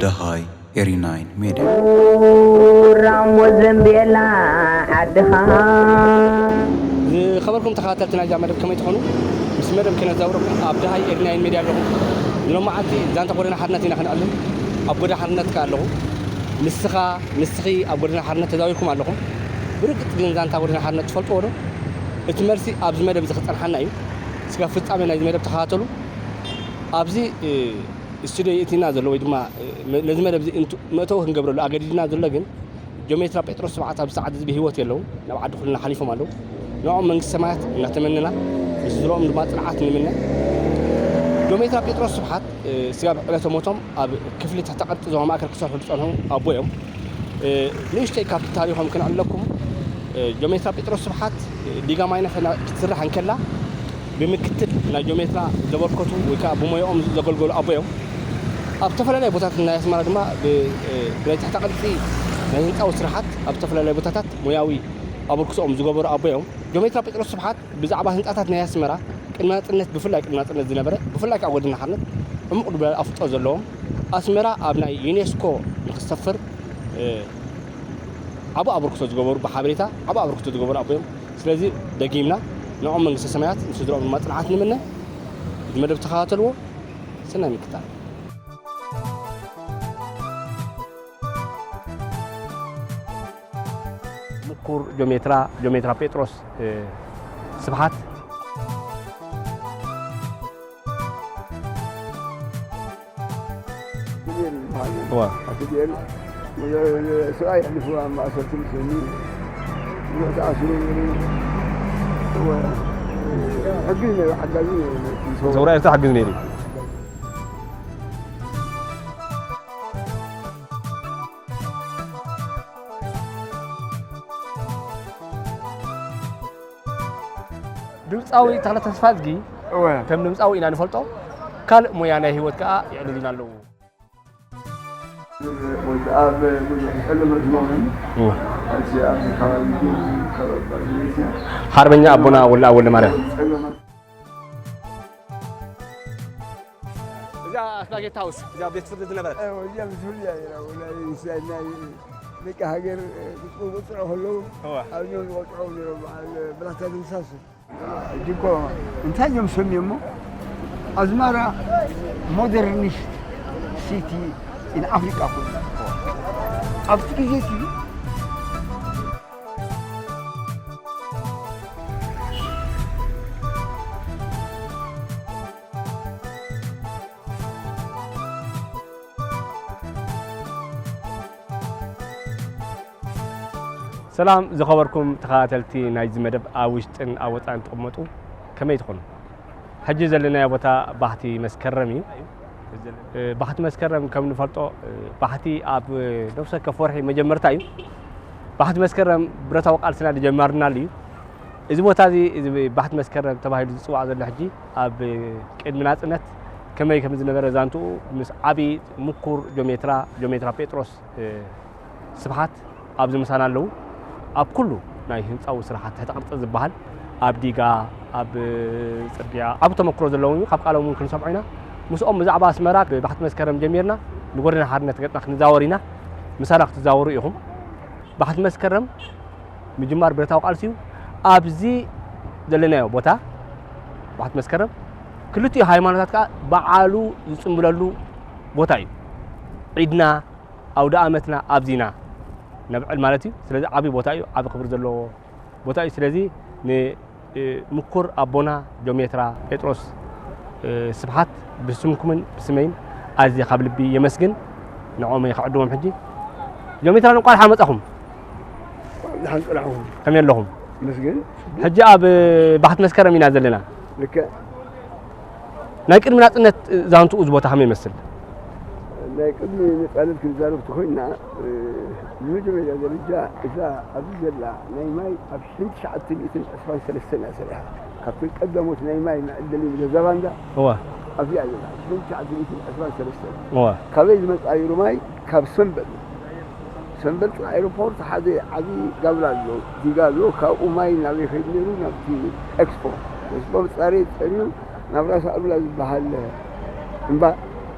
ደሃይ ኤሪ ናይን ሜድያ። ራሞ ዘንቤላ ዓድኻ። ዝኸበርኩም ተኸታተልቲ ናይዛ መደብ ከመይ ትኾኑ? ምስ መደብ ከነዛውረኩም ኣብ ደሃይ ኤሪ ናይን ሜድያ ኣለኹም። ንሎማዓንቲ ዛንታ ጎደና ሓርነት ኢና ከነዕልል ኣብ ጎደና ሓርነት ከኣ ኣለኹ። ንስኻ ንስኺ ኣብ ጎደና ሓርነት ተዛዊርኩም ኣለኹም። ብርግጽ ግን ዛንታ ጎደና ሓርነት ትፈልጥዎ ዶ? እቲ መልሲ ኣብዚ መደብ እዚ ክጸንሓና እዩ። ስጋብ ፍጻሜ ናይዚ መደብ ተኸታተሉ። ኣብዚ ስቱድዮ የእቲና ዘሎ ወይ ድማ ነዚ መደብ እዚ መእተዊ ክንገብረሉ ኣገዲድና ዘሎ ግን ጆሜትራ ጴጥሮስ ስብዓት ኣብዚ ሰዓት እዚ ብህይወት የለዉ ናብ ዓዲ ኩልና ሓሊፎም ኣለዉ። ንኦም መንግስቲ ሰማያት እናተመነና ንስድሮኦም ድማ ጽንዓት ንምነ። ጆሜትራ ጴጥሮስ ስብሓት ስጋብ ዕለተ ሞቶም ኣብ ክፍሊ ትሕተ ቅርጺ ዞባ ማእከል ክሰርሑ ዝጸንሑ ኣቦ እዮም። ንእሽተይ ካብቲ ታሪኾም ክነዕለኩም። ጆሜትራ ጴጥሮስ ስብሓት ዲጋ ማይነፈ ክትስራሕ እንከላ ብምክትል ናይ ጆሜትራ ዘበርከቱ ወይ ከዓ ብሞያኦም ዘገልገሉ ኣቦ እዮም። ኣብ ዝተፈላለዩ ቦታታት ናይ ኣስመራ ድማ ብናይ ትሕተ ቅርጺ ናይ ህንፃዊ ስራሓት ኣብ ዝተፈላለዩ ቦታታት ሞያዊ ኣበርክቶኦም ዝገበሩ ኣቦ እዮም። ጆሜትራ ጴጥሮስ ስብሓት ብዛዕባ ህንፃታት ናይ ኣስመራ ቅድሚ ናፅነት ብፍላይ ቅድሚ ናፅነት ዝነበረ ብፍላይ ከዓ ጎደና ሓርነት ዕሙቕ ዝበለ ኣፍልጦ ዘለዎም ኣስመራ ኣብ ናይ ዩኔስኮ ንክሰፍር ዓብ ኣበርክቶ ዝገበሩ ብሓበሬታ ዓብ ኣበርክቶ ዝገበሩ ኣቦ እዮም። ስለዚ ደጊምና ንኦም መንግስተ ሰማያት ንስድሮኦም ድማ ፅንዓት ንምነ። እቲ መደብ ተኸታተልዎ። ሰናይ ምክታል። ምኩር ጆሜትራ ጆሜትራ ጴጥሮስ ስብሓት ሰብኣይ ኣሕሊፉ ኣብ ማእሰርቲ ምስ እኒ ብዙሕ ተኣሲሩ ነይሩ። ሕጊ ነይሩ፣ ሓጋዚ ነይሩ። ሰውራ ኤርትራ ሓግዝ ነይሩ። ድምፃዊ ተኽለ ተስፋዝጊ ከም ድምፃዊ ኢና ንፈልጦ። ካልእ ሞያ ናይ ህይወት ከዓ ይዕልልና ኣለዉ። ኣብ ብዙሕ ጸገማት ዝነበረን ኣብዚ ኣብ ከባቢ ጅቡቲ፣ ከባቢ ኢትዮጵያ ሓርበኛ ኣቦና ወልደኣብ ወልደማርያም። ጸገማት እዚኣ ስፓጌቲ ሃውስ እዚኣ ቤት ፍርዲ ዝነበረት እዚኣ ምስ ፍርዲ እያ ነይራ። ወላ ናይ ደቂ ሃገር ክጽውዑ ከለዉ ኣብዚኦም ዝቆጥዑ ነይሮም። በዓል ብላታ ድምሳሱ ሕጂ እኮ እንታይ እዮም ሰሚዮሞ? ኣዝማራ ሞደርኒስት ሲቲ ኢን ኣፍሪቃ ኮይኑ ኣብቲ ግዜ እቲ ሰላም ዝኸበርኩም ተኸታተልቲ ናይዚ መደብ ኣብ ውሽጥን ኣብ ወፃእን ትቕመጡ ከመይ ትኾኑ? ሕጂ ዘለናዮ ቦታ ባሕቲ መስከረም እዩ። ባሕቲ መስከረም ከም ንፈልጦ ባሕቲ ኣብ ነፍሲ ወከፍ ወርሒ መጀመርታ እዩ። ባሕቲ መስከረም ብረታዊ ቃልስና ዝጀመርናሉ እዩ። እዚ ቦታ እዚ እዚ ባሕቲ መስከረም ተባሂሉ ዝፅዋዕ ዘሎ ሕጂ ኣብ ቅድሚ ናፅነት ከመይ ከም ዝነበረ ዛንትኡ ምስ ዓብዪ ምኩር ጆሜትራ ጆሜትራ ጴጥሮስ ስብሓት ኣብዚ ምሳና ኣለዉ። ኣብ ኩሉ ናይ ህንፃዊ ስራሓት ትሕተ ቅርፂ ዝበሃል ኣብ ዲጋ ኣብ ፅርግያ ዓብ ተመክሮ ዘለዎም እዩ። ካብ ቃሎም እውን ክንሰምዖ ኢና። ምስኦም ብዛዕባ ኣስመራ ብባሕቲ መስከረም ጀሚርና ንጎደና ሓርነት ገፅና ክንዛወር ኢና። ምሳና ክትዛወሩ ኢኹም። ባሕቲ መስከረም ምጅማር ብረታዊ ቃልሲ እዩ። ኣብዚ ዘለናዮ ቦታ ባሕቲ መስከረም ክልቲኡ ሃይማኖታት ከዓ በዓሉ ዝፅምብለሉ ቦታ እዩ። ዒድና ኣውደ ኣመትና ኣብዚና ነብዕል ማለት እዩ። ስለዚ ዓብዪ ቦታ እዩ፣ ዓብዪ ክብሪ ዘለዎ ቦታ እዩ። ስለዚ ንምኩር ኣቦና ጆሜትራ ጴጥሮስ ስብሓት ብስምኩምን ብስመይን ኣዝየ ካብ ልቢ የመስግን። ንዕኦም እየ ክዕድዎም ሕጂ። ጆሜትራ እንቋዕ ደሓን መጻኹም። ደሓን ጽናሕኩም። ከመይ ኣለኹም? መስገን ሕጂ ኣብ ባሕቲ መስከረም ኢና ዘለና። ልክዕ ናይ ቅድሚ ናጽነት ዛንትኡ እዚ ቦታ ከመይ ይመስል? ናይ ቅድሚ ነጻነት ክንዛረብ ተኾይንና ብመጀመርያ ደረጃ እዛ ኣብዚ ዘላ ናይ ማይ ኣብ ሽሕን ትሽዓተ ሚእትን ዕስራን ሰለስተን እያ ሰሪሓ። ካብተን ቀዳሞት ናይ ማይ መዐደሊ ዘዛባንዳ እወ ኣብዚኣ ዘላ ሽሕን ትሽዓተ ሚእትን ዕስራን ሰለስተን እወ ካበይ ዝመጽእ እዩ ማይ? ካብ ሰንበል። ሰንበል ኤርፖርት ሓደ ዓቢ ጋብላ ኣሎ፣ ዲጋ ኣሎ። ካብኡ ማይ ናበይ ከይድ ነይሩ? ናብቲ ኤክስፖ። ርእሲ ጸርዩ ናብ ራስ ኣሉላ ዝበሃል እምባ፣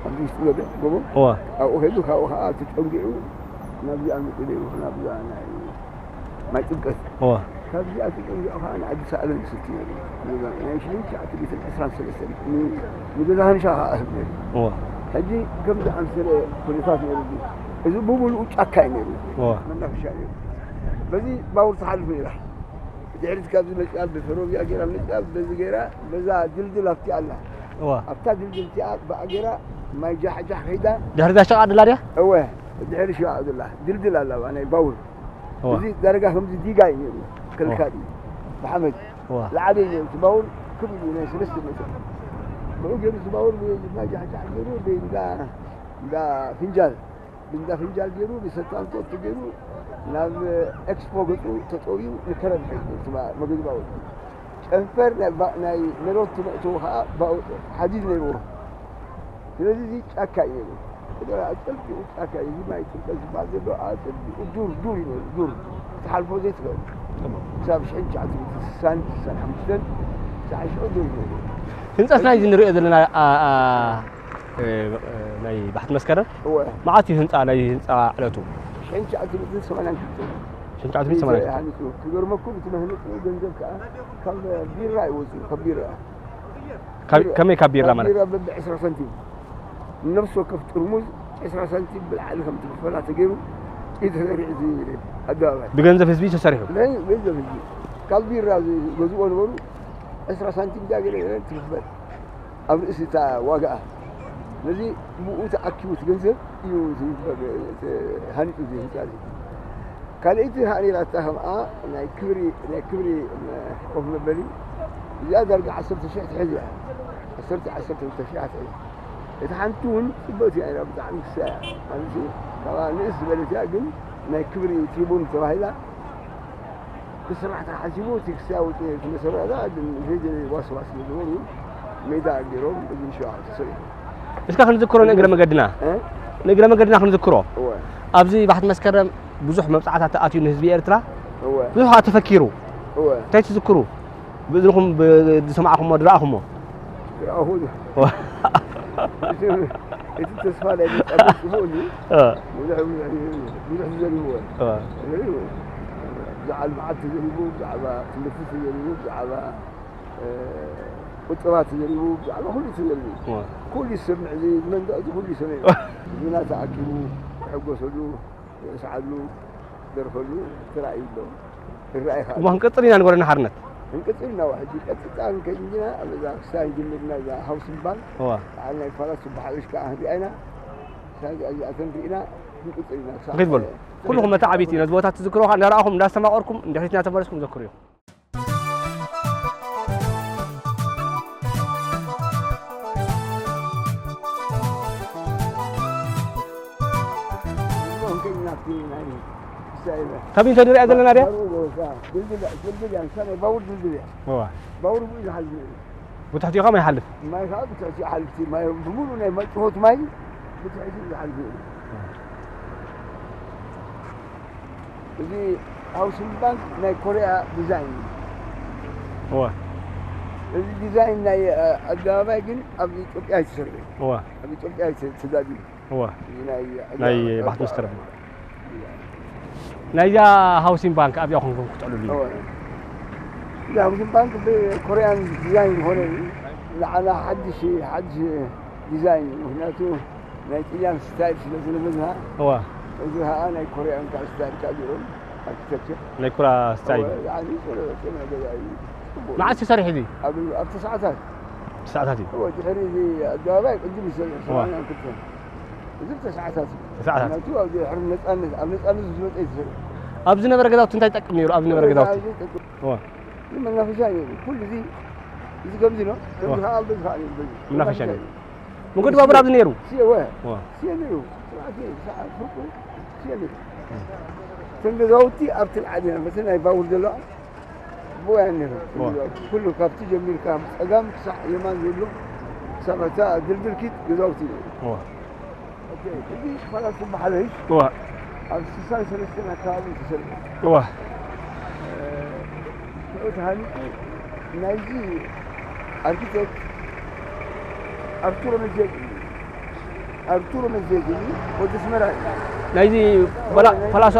ኣብ ውሽጢ ገበ-፣ ጎቦ፣ እዋ። ኣብኡ ከይዱ፣ ካብኡ ከዓ ተጠንጊዑ ናብዚኣ መጺኡ ነይሩ፣ ናብዛ ናይ ማይ ጥምቀት። እዋ። ካብዚኣ ተጠንጊዑ ከዓ ንዓዲ ሳዕበን ይሰቲ ነይሩ። ናይ ሽሕን ትሽዓተ ሚእትን ዕስራን ሰለስተን ን-፣ ንገዛ ሃንሻ ከዓ እህብ ነይሩ። እዋ። ሕጂ ከምዚ ኣምሰለ ኩነታት ነይሩ። እዚ ብምሉኡ ጫካ እዩ ነይሩ። እዋ። መናፈሻ ነይሩ። በዚ ባቡር ትሓልፍ ነይራ። ድሕሪት ካብዚ መፂኣ ብፈሮቪያ ገይራ መፂኣ፣ በዚ ገይራ፣ በዛ ድልድል ኣብቲ ኣላ። እዋ። ኣብታ ድልድል እቲኣ ብኣ ገይራ ማይ ጃሕጃሕ ከይዳ። ድሕሪ እዛ ሸቓ ድላ ድያ? እወ፣ ድሕሪ ሸቓ ድላ። ድልድል ኣላ፣ ናይ ባቡር። እዋ። እዚ ዳርጋ ከምዚ ዲጋ እዩ ነይሩ። ከልካዲ። ብሓመድ። እዋ። ላዕሊ እዩ ነይሩ። እቲ ባቡር ክብ ኢሉ ናይ ሰለስተ ሜትር። ብኡ ገይሩ እቲ ባቡር ብማይ ጃሕጃሕ ገይሩ፣ ብእንዳ፣ እንዳ ፍንጃል። ብእንዳ ፍንጃል ገይሩ፣ ብሰታንኮ ገይሩ፣ ናብ ኤክስፖ ገጹ ተጠውዩ ንከረን ከይዱ፣ እቲ ባ-፣ መገዲ ባቡር። ጨንፈር ናይ ባ-፣ ናይ ነሮት ትመእተዎ ኸዓ ባኡ-፣ ሓዲድ ነይርዎ። ስለዚ እዚ ጫካ እዩ ነይሩ። እቲ ኣጸቢቑ ጫካ እዩ። እዚ ማይ ጥምቀት ዝበሃል ዘሎ ኣጸቢቑ ዱር፣ ዱር እዩ ነይሩ፣ ዱር። ክትሓልፎ ዘይትኽእል። ክሳብ ሽሕን ትሽዓተ ሚእትን ስሳን፣ ስሳን ሓሙሽተን፣ ክሳዕ ሽዑ ዱር እዩ ነይሩ። ህንጸት ናይዚ ንሪኦ ዘለና፣ ኣ፣ ኣ፣ እ፣ እ፣ ናይ ባሕቲ መስከረም እወ። መዓት እዩ ህንጻ፣ ናይ ህንጻ ዕለቱ? ሽሕን ትሽዓተ ሚእትን ሰማንያን ክልተን። ሽሕን ትሽዓተ ሚእትን ሰማንያን ክልተን። ሃኒጹ። ክገርመኩም፣ እቲ መህነጺኡ ገንዘብ ከኣ ካብ ቢራ ይወጽእ፣ ካብ ቢራ። ካብ፣ ከመይ ካብ ቢራ ካብ ማለት? ቢራ በቢ ዕስራ ሳንቲም። ነፍሲ ወከፍ ጥርሙዝ ዕስራ ሳንቲም ብላዕሊ ከም ትኽፈላ ተገይሩ እዩ ተሰሪሑ እቲ ኣደባባይ። ብገንዘብ ህዝቢ ተሰሪሑ? ናይ ገንዘብ ህዝቢ። ካብ ቢራ ዝገዝኦ ነበሩ ዕስራ ሳንቲም ድያ ገለ ትኽፈል። ኣብ ርእሲ እታ ዋጋኣ። ነዚ ብኡ ተኣኪቡ እቲ ገንዘብ እዩ እዚ ተሃኒጹ እዚ ህንጻ እዚ። ካልኣይቲ ከዓ ነይራታ ከምኣ ናይ ክብሪ፣ ናይ ክብሪ ኮፍ መበሊ። እዚኣ ዳርጋ ዓሰርተ ሽሕ ትሕዝ እያ። ዓሰርተ፣ ዓሰርተ ክልተ ሽሕ ትሕዝ። እታ ሓንቲ እውን ጽብቕቲ እያ ነይራ፣ ብጣዕሚ ክሳ እያ። ማለት ካብኣ ንእስ ዝበለት እያ፣ ግን ናይ ክብሪ ትሪቡን ተባሂላ። ክስራሕ ተሓሲቡ እቲ ክስያ ውፅእ እቲ መሰረታ ግን ዘይደለዩ ዋስዋስ ስለ ዝበሉ ሜዳ ገይሮም እዚ ሸዋ ተሰሪሑ። እስካ ክንዝክሮ ንእግረ መገድና፣ እ? ንእግረ መገድና ክንዝክሮ። እወ። ኣብዚ ባሕቲ መስከረም ብዙሕ መብጻዕታት ተኣትዩ ንህዝቢ ኤርትራ። እወ። ብዙሕ ተፈኪሩ። እወ። እንታይ ትዝክሩ? ብእዝንኹም ብ-፣ ዝሰማዕኹሞ፣ ዝረኣኹሞ? ዝረኣኹ። እወ። እቲ፣ እቲ ተስፋ ናይ መጻኢ ጽቡቕ እዩ። እወ። ብዙሕ፣ ብዙሕ፣ ብዙሕ ዝዘርብዎ። እወ። ዘርብዎ። ብዛዕባ ልምዓት ተዘሪቡ፣ ብዛዕባ ትምህርቲ ተዘሪቡ፣ ብዛዕባ፣ እ፣ ቁጠባ ተዘሪቡ፣ ብዛዕባ ኩሉ ተዘሪቡ። እወ። ኩሉ ይሰምዕ፣ እዚ መንደቕ እዚ ኩሉ ይሰምዕ። እወ። ህዝብና ተኣኪቡ ክሕጎሰሉ፣ ይስዓሉ፣ ደርፈሉ ተራእዩ ኣሎ። ይረኣይ ከኣ እሞ ኣሎ። ክንቅጽል ኢና ንጎደና ሓርነት። ክንቅጽል ኢና፣ ሕጂ ቀጥታ ክንከይድ እንዲና፣ ኣብ እዛ ክሳብ ጀሚርና እዛ ሃውሲንግ ባንክ፣ እዋ። በዓል ናይ ፋላስ ዝበሓለሽ ከኣ ክንሪኣ ኢና። ክሳብ እዚኣ፣ እዚኣተን ርኢና ክንቅጽል ኢና። ክሳብ ንኸይድ በሉ። ኩልኹም መተዓቢቲ ነዚ ቦታ ትዝክርዎ ከኣ እንዳረኣኹም፣ እንዳስተማቐርኩም፣ ንድሕሪት እናተመለስኩም ዘክሩ ኢኹም። ካብዚ ንሪኣ ዘለና ድያ? ድልድል፣ ድልድል እያ፣ ንሳ ናይ ባቡር ድልድል እያ። እዋ። ባቡር ብኡ ዝሓልፍ ነይሩ። ብትሕቲኡ ከኣ ማይ ይሓልፍ? ማይ ከኣ ብትሕቲኡ ይሓልፍ። እቲ ማይ ብምሉእ ናይ ማይ ጭሆት ማይ ብትሕቲኡ ዝሓልፍ ነይሩ። እዚ ሃውሲንግ ባንክ ናይ ኮርያ ዲዛይን እዩ። እወ። እዚ ዲዛይን ናይ፣ እ፣ ኣደባባይ ግን ኣብ ኢትዮጵያ እዩ ተሰሪሑ። እወ። ኣብ ኢትዮጵያ እዩ ተ-፣ ተዳልዩ። እወ። እዚ ናይ ናይ ኣደባባይ ባሕቲ መስከረም። ናይዛ ሃውሲንግ ባንክ ኣብዚኣ ኮንኩም ክትዕልሉ እዩ። እወ። እዚ ሃውሲንግ ባንክ ብኮርያን ዲዛይን ዝኾነ እዩ። ንዓና ሓድሽ፣ ሓድሽ ዲዛይን እዩ። ምኽንያቱ ናይ ጥልያን ስታይል ስለ ዝለመድና፣ እዋ። እዚ ኸኣ ናይ ኮርያን ካብ ስታይል ካብ ገይሮም ኣርኪቴክቸር። ናይ ኮርያ ስታይል። እወ፣ ያኒ ጽረ-፣ ጽረ ገዛ እዩ። ጽቡቕ። መዓስ ተሰሪሑ እዚ? ኣብ፣ ኣብ ተስዓታት። ተስዓታት እዩ። እወ፣ ድሕሪ እዚ ኣደባባይ ቅድም ይሰርሕ፣ እዋ። ሰማንያን ክልተን። እዚ ተስዓታት እዩ። ተስዓታት። ምኽንያቱ ኣብ ድሕሪ ነጻነት፣ ኣብ ነጻነት ዝመጸ እዩ ዝሰርሕ። ኣብ ዝነበረ ገዛውቲ እንታይ ይጠቅም ነይሩ? ኣብ ዝነበረ ገዛውቲ? እዚ ጠቅም-፣ እዋ። እዚ መናፈሻ እዩ ነይሩ። ኩሉ እዚ፣ እዚ ከምዚ ነው። ከምዚ እዋ። ኸዓ በዚ ኸዓ ነይሩ፣ በዚ። መናፈሻ መናፈሻ ነይሩ። እዩ። መንገዲ ባቡር ኣብዚ ነይሩ? ሲየ፣ ወ። ዋ። ሲየ ነይሩ። ስርዓት ነይሩ። ሰዓት ፍርቁ ሲየ ነይሩ። እም። እተን ገዛውቲ ኣብቲ ላዕሊ ነይረን፣ በተን ናይ ባቡር ዘለዋ ብኡ እየን ነይረን። ዋ። ኩሉ ካብቲ ጀሚርካ ጸጋም ክሳዕ የማን ዘሎ ክሳብ እታ ድልድል ኪድ ገዛውቲ ነይሩ። ዋ። ኦኬ፣ እዚ ፋላስ ዝበሃል ህይስ ዋ። ኣብ ስሳን ሰለስተን ኣካባቢ ተሰሪሑ። ዋ። እ፣ ሽዑ ተሃኒጹ ናይዚ ኣርኪቴክት ኣርቱሮ መጀዲ እዩ። ኣርቱሮ መጀዲ ወዲ ኣስመራ እዩ። ናይዚ ፈላሶ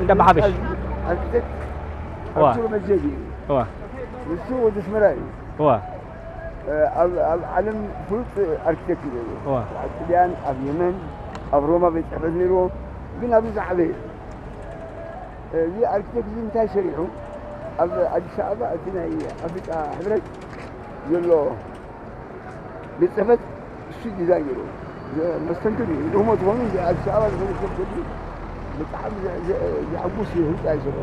እንዳ ባሓበሽ ኣርኪቴክት እዋ። ኣርቱሮ መጀዲ እዩ። እዋ ንሱ ወዲ ኣስመራ እዩ። እዋ ኣብ ኣብ ዓለም ፍሉጥ ኣርኪቴክት እዩ። እዋ ኣብ ጥልያን፣ ኣብ የመን፣ ኣብ ሮማ ቤት ጽሕፈት ነይርዎ። ግን ኣብዚ ዝዓበየ እዚ ኣርኪቴክት እዚ እንታይ ሰሪሑ? ኣብ ኣዲስ ኣበባ እቲ ናይ ኣፍሪቃ ሕብረት ዘሎ ቤት ጽሕፈት እሱ ዲዛይን ገይሩ። መስተንክር እዩ። ንድኹሞ ትኾኑ ኣዲስ ኣበባ ዝኾነ ሰብ ተድዩ ብጣዕሚ ዘ- ዘ- ዘሐጉስ ህንፃ ይሰርሑ።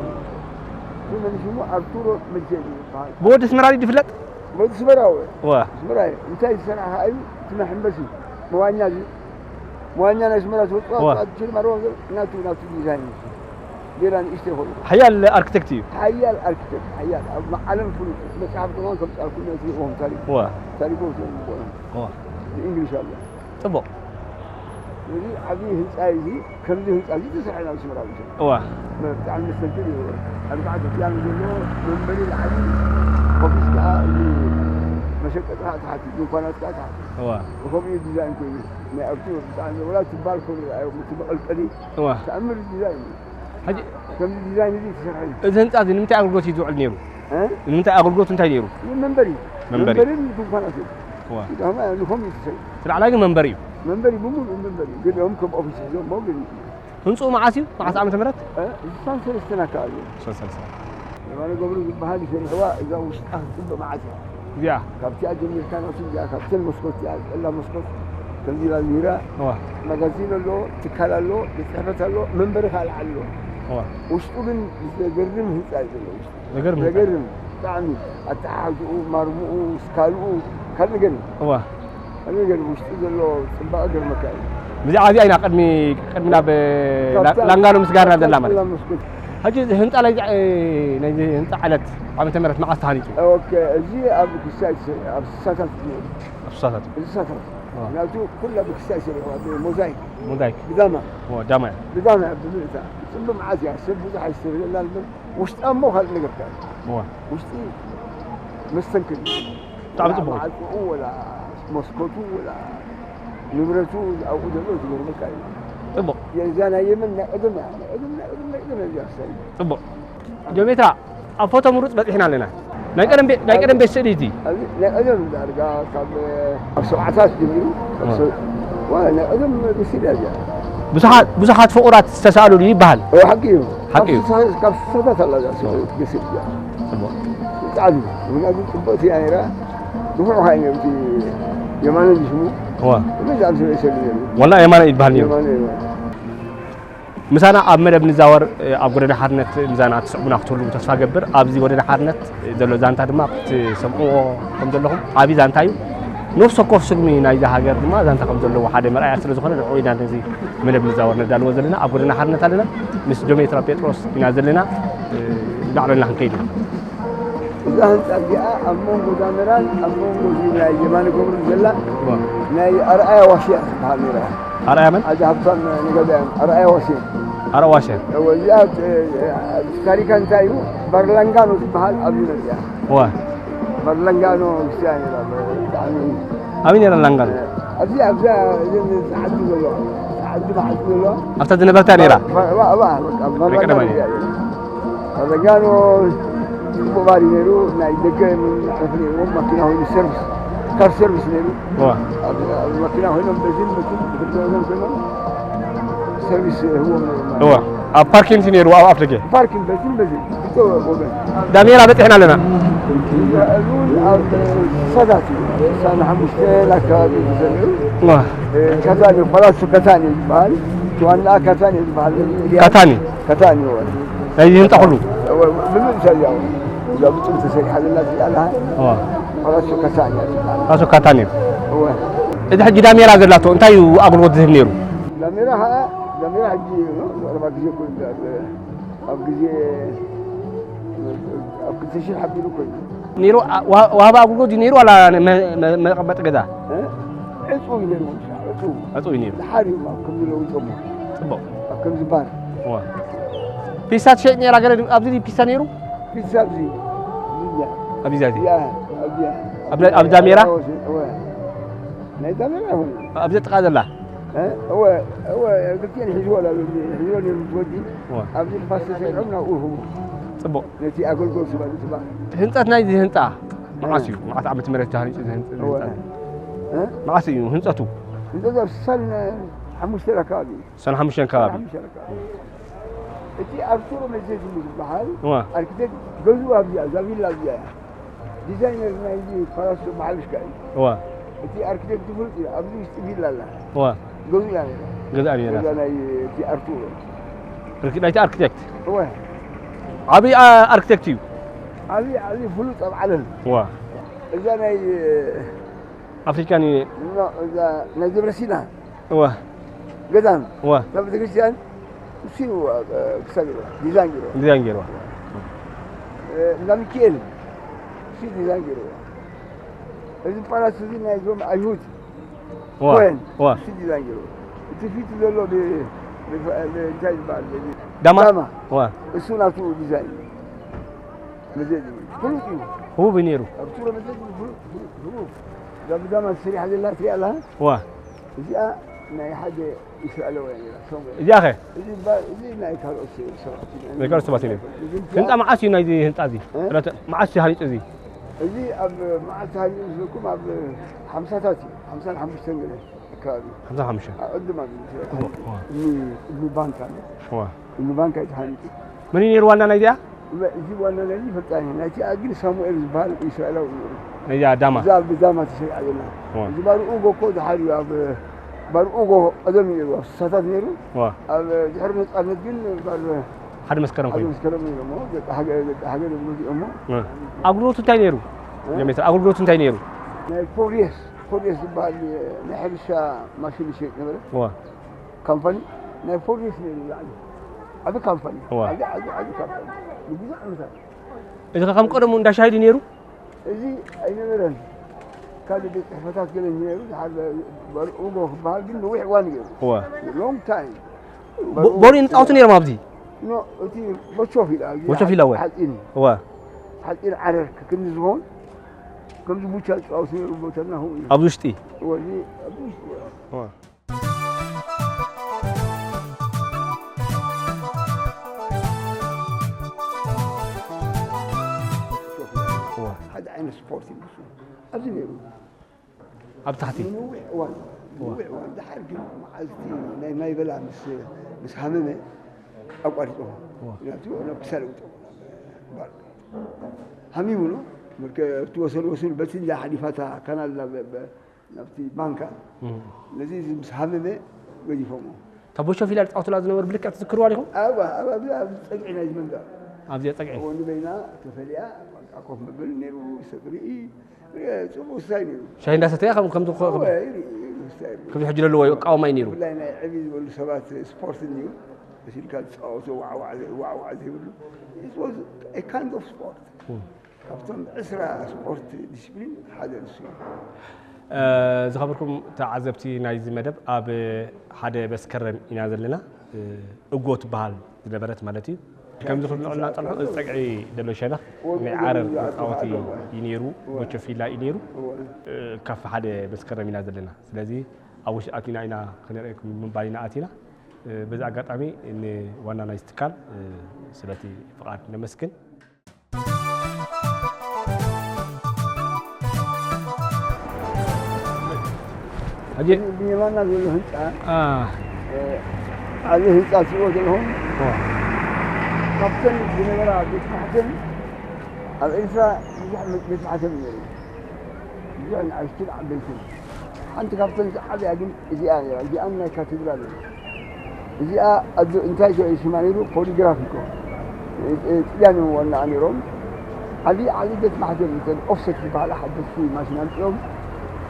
እዚ መን ሽሙ ኣርቱሮ መጀዲ ይበሃል። ብወዲ ኣስመራ ድዩ ዝፍለጥ ወዲ ኣስመራዊ እዋ ኣስመራ እዩ። እንታይ ዝሰራሓ እዩ? እቲ መሐንበሲ መዋኛ እዩ። መዋኛ ናይ ኣስመራ ትፈልጥዋ እዋ። ትፈልጥዋ ትችል ማርዋ ናቱ ናቱ ዲዛይን እዩ። ሌላ ንእሽተይ ኮይኑ ሓያል ኣርክቴክት እዩ ሓያል ኣርኪቴክት ሓያል ኣብ ዓለም ፍሉጥ መጽሓፍ ከማን ከም ጻልኩ ነዚ ኦም ታሪክ እዋ ታሪክ ወስዶ ዝቆነ እዋ እንግሊሽ ኣሎ። ጽቡቕ እዚ ዓቢ ህንጻ እዚ ከምዚ ህንጻ እዚ ተሰርሐ ናብ ኣስመራ ብቻ እዋ ብጣዕሚ መስተንክር እዩ። ኣርባዕተ ክያን ዘሎ መንበሪ ላዕሊ ኦፊስ ከዓ እዚ መሸቀጢ ከዓ ታሕቲ ድንኳናት ከዓ ታሕቲ እዋ ብከምኡ እዩ ዲዛይን ኮይኑ ናይ ኣብቲ ብጣዕሚ ወላ ትባል ኮይኑ ርኣዮም እቲ መቐልቀሊ እዋ ተኣምር ዲዛይን እዩ። ሕጂ ከምዚ ዲዛይን እዚ ተሰርሐ እዩ። እዚ ህንፃ እዚ ንምንታይ ኣገልግሎት እዩ ዝውዕል ነይሩ እ? ንምንታይ ኣገልግሎት እንታይ ነይሩ ይህ መንበሪ መንበሪ። መንበርን ድንኳናት እዩ። እዋ ዳማ ንኾም እዩ ተሰይ እቲ ላዕላይ ግን መንበሪ እዩ መንበሪ ብምሉእ መንበሪ ግን ኦም ከም ኦፊስ ሒዞሞ ግን ህንፅኡ መዓስ እዩ መዓስ ዓመተ ምህረት እሳን ሰለስተን ኣካባቢ እዮም። ሶስት ሰለስተ የማነ ገብሩ ዝበሃል ይሰርሕዋ እዛ ውሽጣ ክትፅብቅ መዓት እያ። እዚኣ ካብቲኣ ጀሚርካ ናብቲ እዚኣ ካብተን መስኮት እያ ቀላ መስኮት ከምዚ ኢላ ዝሂራ እዋ ማጋዚን ኣሎ ትካል ኣሎ ቤት ፅሕፈት ኣሎ መንበሪ ከዓ ላዓሊ ኣሎ። እዋ ውሽጡ ግን ዘገርም ህንፃ እዩ ዘሎ ውሽጡ ዘገርም ህንፃ። ዘገርም ብጣዕሚ ኣተሓሕዝኡ ማርምኡ ስካልኡ ካልእ ነገር እዩ። እዋ ካልእ ነገር ውሽጡ ዘሎ ፅባቐ ገርመካ እዩ። ብዛዕባ እዚኣ ኢና ቅድሚ ቅድሚ ናብ ላንጋኖ ምስጋርና ዘላ ማለት እዩ። መስኮት ሕጂ እዚ ህንፃ ናይዚ ናይዚ ህንፃ ዕለት ዓመተ ምህረት መዓስ ተሃኒፁ ኦኬ፣ እዚ ኣብ ክሳይ ኣብ ስሳታት እዩ። ኣብ ስሳታት እዩ እንስሳታት ዋ። ምክንያቱ ኩላ ብክሳይ ሰሪሕዋ ብሞዛይክ ሞዛይክ ብዳማ ዋ፣ ዳማ እያ ብዳማ እያ ብምልእታ ጽቡቅ መዓት እያ። ሰብ ብዙሕ ኣይስተብህለላ እምበር ውሽጣ እሞ ካልእ ነገር ከ ዋ። ውሽጢ መስተንክር እዩ። ብጣዕሚ ጽቡቅ እዩ። መዓጽኡ ወላ መስኮቱ ወላ ንብረቱ ኣብኡ ዘሎ ዝገርመካ እዩ። ጽቡቅ የዛ ናይ የመን ናይ ቀደም እያ። ናይ ቀደም ናይ ቀደም ናይ ቀደም እያ እዚኣ ክሳይ ጽቡቅ ጆሜትራ ኣብ ፎቶ ምሩጽ በጺሕና ኣለና። ናይ ቀደም ቤ- ናይ ቀደም ቤት ስእሊ እቲ ኣብዚ ናይ ቀደም ዳርጋ ካብ ኣብ ሰብዓታት ጀሚሩ ካብ ሰብ ዋ ናይ ቀደም ቤት ስእሊ እያ እዚኣ። ብዙሓት ብዙሓት ፍቑራት ዝተሳእሉሉ ይበሃል። እዎ ሓቂ እዩ። ሓቂ እዩ። ካብ ስሳ- ካብ ስሳታት ኣላ እዛ ስእሊ ቤት ስእሊ እዚኣ። ጽቡቅ ብጣዕሚ ምክንያቱ ጽብቕቲ እያ ነይራ። ንፉዕ ከዓ እዩ ነብቲ የማነ ዝሽሙ ዋ መዚ ኣብዚ ርእሰ ነይሩ ወላ የማነ ይበሃል ነይሩ። የማነ እዩ። ምሳና ኣብ መደብ ንዛወር ኣብ ጎደና ሓርነት ምሳና ትስዕቡና ክትህሉ ተስፋ ገብር። ኣብዚ ጎደና ሓርነት ዘሎ ዛንታ ድማ ክትሰምዕዎ ከም ዘለኹም ዓብዪ ዛንታ እዩ። ነፍሲ ወከፍ ስጉሚ ናይዛ ሃገር ድማ ዛንታ ከም ዘለዎ ሓደ መርኣያ ስለ ዝኾነ ንዕኡ ኢና ነዚ መደብ ንዛወር ነዳልዎ ዘለና። ኣብ ጎደና ሓርነት ኣለና። ምስ ጆሜትራ ጴጥሮስ ኢና ዘለና። ላዕለልና ክንከይድ ኢና። እዛ ህንፃ እዚኣ ኣብ መንጎ ዳመራን ኣብ መንጎ እዚ ናይ የማነ ገብሩ ዘላ ናይ ኣርኣያ ዋሽያ ትበሃል ነይራ። ኣርኣያ መን? ኣዚ ሃብታም ነጋዳያን ኣርኣያ ዋሽያ። ኣርኣያ ዋሽያ። እወ፣ እዚኣ እ፣ ታሪካ እንታይ እዩ? በርላንጋኖ ዝበሃል ኣብዚ መፅያ። ዋ። በርላንጋኖ ውስያ ነይራ። ብጣዕሚ ኣበይ ነይራ ላንጋኖ? ኣብዚኣ ኣብዚኣ እዘን ፃዓዱ ዘለዋ ፃዓዱ መዓዱ ዘለዋ ኣብታ ዝነበርታ ነይራ? ባ- ባ- ባ- በቃ በርላንጋኖ ቀደማይ። እዚኣ ነይራ። በርላንጋኖ ጽቡቕ ባሪ ነይሩ። ናይ ደገ መዕረፊ ነይርዎም። ማኪና ኮይኑ ሰርቪስ ካር ሰርቪስ ነይሩ። ዋ። ኣብ ኣብ ማኪና ኮይኖም በዚን በትን ብክልተ ኮይኖም ሰርቪስ ህዎም ነይሩ ማለት እዋ ኣብ ፓርኪንግ ነይሩ ኣብ ኣፍደገ ፓርኪንግ በዚን በዚን ክልተ ወገን ዳሜራ በፂሕና ኣለና። እውን ኣብ ሰታት እዩ። ስሳን ሓሙሽተን ኣካባቢ እዩ ተሰሪዑ። ዋ። ካታኒ ፓላሶ ካታኒ ዝበሃል ዋና ካታኒ ዝበሃል ካታኒ ካታኒ ይበሃል። ናይዚ ህንፃ ኩሉ ብምእንታ እዚኣ እውን እዛ ብጡም ተሰሪሓ ዘላ እዚኣ ኣለሃ ዋ። ፓላሶ ካታኒ እያ ትበሃል። ራሱ ካታኒ እዩ። እወ እቲ ሕጂ ዳሜራ ዘላቶ እንታይ እዩ ኣገልግሎት ዝህብ ነይሩ? ዳሜራ ኸዓ ዳሜራ ሕጂ ነው። ዘረባ ግዜ ኩሉ ኣብ ኣብ ግዜ ኣብ ክልተ ሽሕ ሓቢሩ ኮይኑ ነይሩ ዋ- ዋሃቢ ኣገልግሎት እዩ ነይሩ ዋላ መ- መ- መቐመጢ ገዛ? እ? ዕፁ እዩ ነይሩ። ዕፁ ዕፁ እዩ ነይሩ። ድሓር እዩ ኣብ ከምዚ ለውጦሞ ፅቡቕ ኣብ ከምዚ ባር ዋ። ፒሳ ትሸይጥ ነይራ ገለ ኣብዚ ፒሳ ነይሩ? ፒሳ ኣብዚ እዚኣ ኣብዚ ዛቲ ያ ኣብዚኣ ኣብ ናይ- ኣብ ዳሜራ? እወ ናይ ዳሜራ ይኹን ኣብዚ ጥቃ ዘላ እወ እወ ክልቲኤን ሒዝዎ ላ ሒዝዎ ነይሩ ወዲ እወ። ኣብዚ ንፋስ ተሰሪዖም ናብኡ ይህቡ ጽቡቕ። ነቲ ኣገልግሎት ዝበሉ ትባ ህንጸት ናይዚ ህንጻ መዓስ እዩ? መዓስ ዓመት ምህረት ተሃኒጹ እዚ ህንጻ? እወ ህንጻ? መዓስ እዩ ህንጸቱ? እንተ ስሳን ሓሙሽተ ኣካባቢ እዩ ሰነ ሓሙሽተ ከባቢ። ሓሙሽተ ኣካባቢ እቲ ኣርቱሮ መዘዝሙ ዝበሃል እወ። ኣርኪቴክት ገዝኡ ኣብዚኣ እዛ ቪላ ኣብዚኣ እያ ዲዛይነር ናይዚ ፓላስ በዓል ሽካ እዩ እወ። እቲ ኣርኪቴክት ፍሉጥ እዩ ኣብዚ ውሽጢ ቪላ ኣላ እወ። ገዝኡ እያ ነይራ ገዛ ነይራ። ገዛ ናይ እቲ ኣርቱሮ ርክ- ናይቲ ኣርኪቴክት እወ ዓብዪ ኣ- ኣርኪቴክት እዩ። ዓብዪ ዓብዪ ፍሉጥ ኣብ ዓለም እወ። እዛ ናይ ኣፍሪካን ኖ እዛ ናይ ገብረሲና እወ። ገዛን እወ። እዛ ቤተክርስትያን እሱ እዩ ክሳብ ዲዛይን ገይሩ ዲዛይን ገይርዋ። እንዳ ሚካኤል እሱ ዲዛይን ገይሩ እዚ ፓላስ እዚ ናይዞም ኣይሁድ እወ። ኮይን እወ። እሱ ዲዛይን ገይሩ እቲ ፊት ዘሎ ብ- ብ- ብ- እንታይ ዝበሃል በዚ ዳማ? ዳማ እወ። እሱ ናቱ ዲዛይን መዘዚ ፍሉጥ እዩ ህቡብ እዩ ነይሩ። ኣብ ቱረ መዘዚ ፍሉጥ ፍሉጥ ህቡብ እዛ ብዳማ ዝስሪሓ ዘላ ትሪኣ ኣላ እወ። እዚኣ ናይ ሓደ እስራኤላውያን እያ ሶም እዚኣ ኸ? እዚ ባ- እዚ ናይ ካልኦት ሰባት እዩ። ናይ ካልኦት ሰባት እዮም። ግን ህንፃ መዓስ እዩ ናይዚ ህንፃ እዚ? እ? ዕለተ- መዓስ እዩ ሃኒፁ እዚ? እዚ ኣብ መዓልቲ ሃኒኡ ዝብለኩም ኣብ ሓምሳታት እዩ ሓምሳን ሓሙሽተን ገለ ኣካባቢ ሓምሳ ሓሙሽተ ኣቐድም ኣብ እወ፣ እወ። እኒ ባንክ ኣለ እወ። እኒ ባንክ ኣይተሃኒጡ መን እዩ ነይሩ ዋና ናይዚኣ? እዚ ዋና ናይ ይፈልጣ ናይቲኣ ግን ሳሙኤል ዝበሃል እስራኤላዊ እዩ ነይሩ። ናይዚኣ ዳማ? እዛ ኣብ ዳማ ተሰሪዓ ዘላ እወ። እዚ ባርኡ ጎኮ ዝሓል እዩ ኣብ ባርኡ ጎ ቀደም እዩ ነይሩ ኣብ ስሳታት ነይሩ እወ። ኣብ ድሕሪ ነፃነት ግን ባር ሓደ መስከረም ሓደ ኮይኑ። መስከረም ነይሩ እሞ ደቂ ሃገር ደቂ ሃገር ዝብሉ እዚኦም እሞ እወ። ኣገልግሎቱ እንታይ ነይሩ? ጀሜትር ኣገልግሎቱ እንታይ ነይሩ? ናይ ፖሪየስ ፖሪየስ ዝበሃል ናይ ሕርሻ ማሽን ይሸጥ ነበረ እወ። ካምፓኒ ናይ ፖሊስ ነይሩ ላዕሊ ዓቢ ካምፓኒ እዋ። ዓቢ ዓቢ ዓቢ ካምፓኒ ንብዙሕ ዓመታት እዚ ከ ከም ቀደሙ እንዳ ሻሂ ድዩ ነይሩ? እዚ ኣይነበረን ካልእ ቤት ጽሕፈታት ገለ ነይሩ ዝሓለ በርኡጎ ክበሃል ግን ነዊሕ እዋን ገይሩ እወ። ሎንግ ታይም ቦ- ቦሩ ንጻወቱ ነይሮም ኣብዚ? ኖ እቲ ቦቾፍ ኢላ ቦቾፍ ኢላ እወ። ሓፂን እወ። ሓፂን ዓረር ክክንዲ ዝኸውን ከምዚ ቡቻ ዝፃወቱ ነይሩ ቦተና ሁ እዩ ኣብዚ ውሽጢ? ወዚ ኣብዚ ውሽጢ እወ። እወ። እወ። ሓደ ዓይነት ስፖርት እዩ ንሱ ኣብዚ ነይሩ ኣብ ታሕቲ? ንነዊሕ እዋን ንነዊሕ እዋን ድሓር ግን መዓልቲ ናይ ማይ በላ ምስ ምስ ሃመመ ኣቋሪፅዎ እወ። ምክንያቱ ናብ ክሳድ ውፅኦ ሃሚሙ ኖ መርከብቲ ወሰን ወሰን በቲ እንዳ ሓሊፋታ ካናል ናብ ናብቲ ባንካ እም። ነዚ እዚ ምስ ሃመመ ገዲፎሞ እታ ቦሾፊላ ዝፃወቱላ ዝነበሩ ብልክዕ ትዝክርዋ ዲኹም? ኣብ ኣብ ኣብ ኣብ ፀግዒ ናይ ዝመንጋ ኣብዚኣ ፀግዒ ወንበይና ተፈሊያ ቋንቋ ኮፍ መበል ነይሩ ሰግርኢ ጽቡቅ ስታይ ነይሩ ሻሂ እንዳሰተያ ከም ከምዚ ኮ- ኣወ ከም- ይርኢ ይርኢ ስታይ ነይሩ ከምዚ ሕጂ ዘለዎ ይቃወማ እዩ ነይሩ። ብፍላይ ናይ ዕብይ ዝበሉ ሰባት ስፖርት እዩ መሲልካ ዝፃወቱ ዋዕዋዕ ዋዕዋዕ ዘይብሉ It was a kind of sport እም። ካብቶም ዕስራ ስፖርት ዲስፕሊን ሓደ ንሱ እዩ እ፣ ዝኸበርኩም ተዓዘብቲ ናይዚ መደብ ኣብ ሓደ መስከረም ኢና ዘለና። እ፣ እጎ ትበሃል ዝነበረት ማለት እዩ። ከምዚ ክብልዑልና ጸንሑ፣ እዚ ጸግዒ ደሎ ሸነኽ ናይ ዓረር መጻወቲ እዩ ነይሩ፣ ቦቸፊላ እዩ ነይሩ። እ፣ ካፌ ሓደ መስከረም ኢና ዘለና። ስለዚ ኣብ ውሽጢ ኣቲና ኢና ክንርእየኩም ምባል ኢና ኣቲና። እ፣ በዚ ኣጋጣሚ ንዋና ናይዚ ትካል፣ እ፣ ስለቲ ፍቓድ ነመስግን። ሕጂ ብየማና ዘሎ ህንፃ አ፣ ዓዚ ህንፃ ትሪእዎ ዘለኹም ዋ፣ ካብተን ዝነበራ ቤት ማሕተም ኣብ ኤርትራ ብዙሕ ቤት ማሕተም እዩ ነይሩ ብዙሕ ንኣሽቱን ዓበይትን ሓንቲ ካብተን ዝዓበያ ግን እዚኣ ነይራ እዚኣ ናይ ካቴድራል እያ እዚኣ ኣዶ እንታይ ሽማ ነይሩ ፖሊግራፍ እኮ ጥልያን እዮም ዋና ነይሮም ዓብዪ ዓብዪ ቤት ማሕተም እተን ኦፍሰት ዝበሃላ ሓደስቲ ማሽን ኣምፅኦም